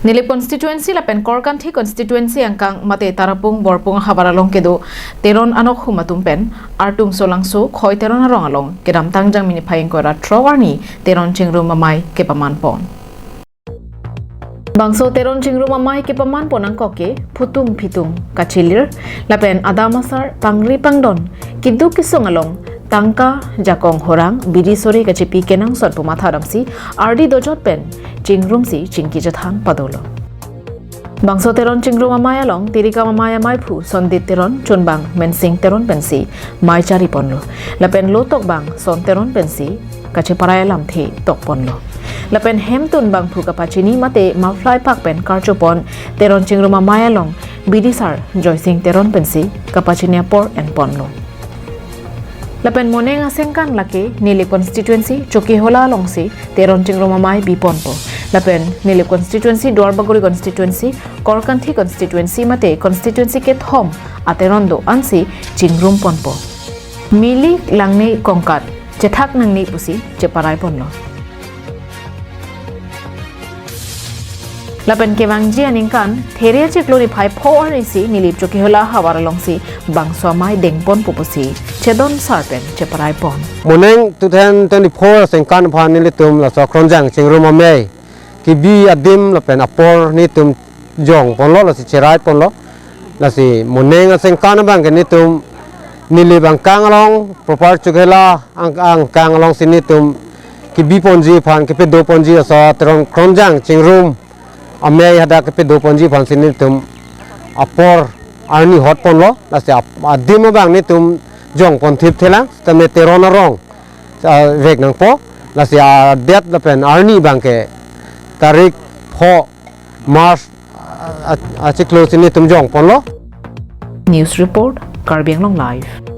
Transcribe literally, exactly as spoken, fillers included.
Nilip constituency lapen Korkanthi constituency angkang mate Tarapung Borpung ahavar along kedo Teron anokhum atum pen Artung Solangso Khoi Teron arong along kedamtang Jangmi niphai ingkoi ra throk arni Teron Chingrum Amei kepaman pon. Bangso Teron Chingrum Amei kepaman pon angkok ke phutung phitung kachilir lapen adam asar pangri pangdon keduk kesung along tangka jakong horang bidi sore kachipi kenangsot pu matha damsi ardi dojot pen chingrumsi chingki chethan padolo. Bangso Teron Chingrum Amei along tirikam amei ameiphu Sondit Teron, chunbang Mensing Teron pensi mei chari ponlo. Lapen lotok bang Son Teron pensi kacheparai alamthe tok ponlo. Lapen hemtun bangphu kapachini mate muffler pak pen karcho pon Teron Chingrum Amei along bidi sar Joysing Teron pensi kapachini apor en ponlo. Lapen Moneng asengkan lake Nilip constituency Chokihola alongsi Teron Chingrum Amei bi ponpo. Lapen Nilip constituency, Duarbagori constituency, Korkanthi constituency mate constituency kethom a Teron do ansi chingrum ponpo. Mili langne kongkat chethak nangne pusi cheparai ponlo. Lapen kevangji aningkan There achiklo niphai pho arnisi Nilip Chokihola ahavar alongsi bangso amei deng ponpo pusi chedon sar pen cheparai pon. Moneng two thousand twenty-four asengkan aphan nelitum laso Kronjang Chingrum Amei kebi adim lapen apor nelitum jong ponlo, lasi cherai ponlo. Lasi Moneng asengkan abang ke nelitum Nilip angkang along proper Chokihola ang-, angkang alongsi nelitum kebi ponji aphan, kepedo ponji laso Teron Kronjang Chingrum Amei hadak kepedo ponji aphansi nelitum apor arni hot ponlo, lasi ap-, adim abang nelitum jong ponthip thelang, tame Teron arong, ah, vek nangpo, lasi adet lapen arni abang ke tarik pho March, ah, ah, achiklo si nelitum jong ponlo. News report, Karbi Anglong Live.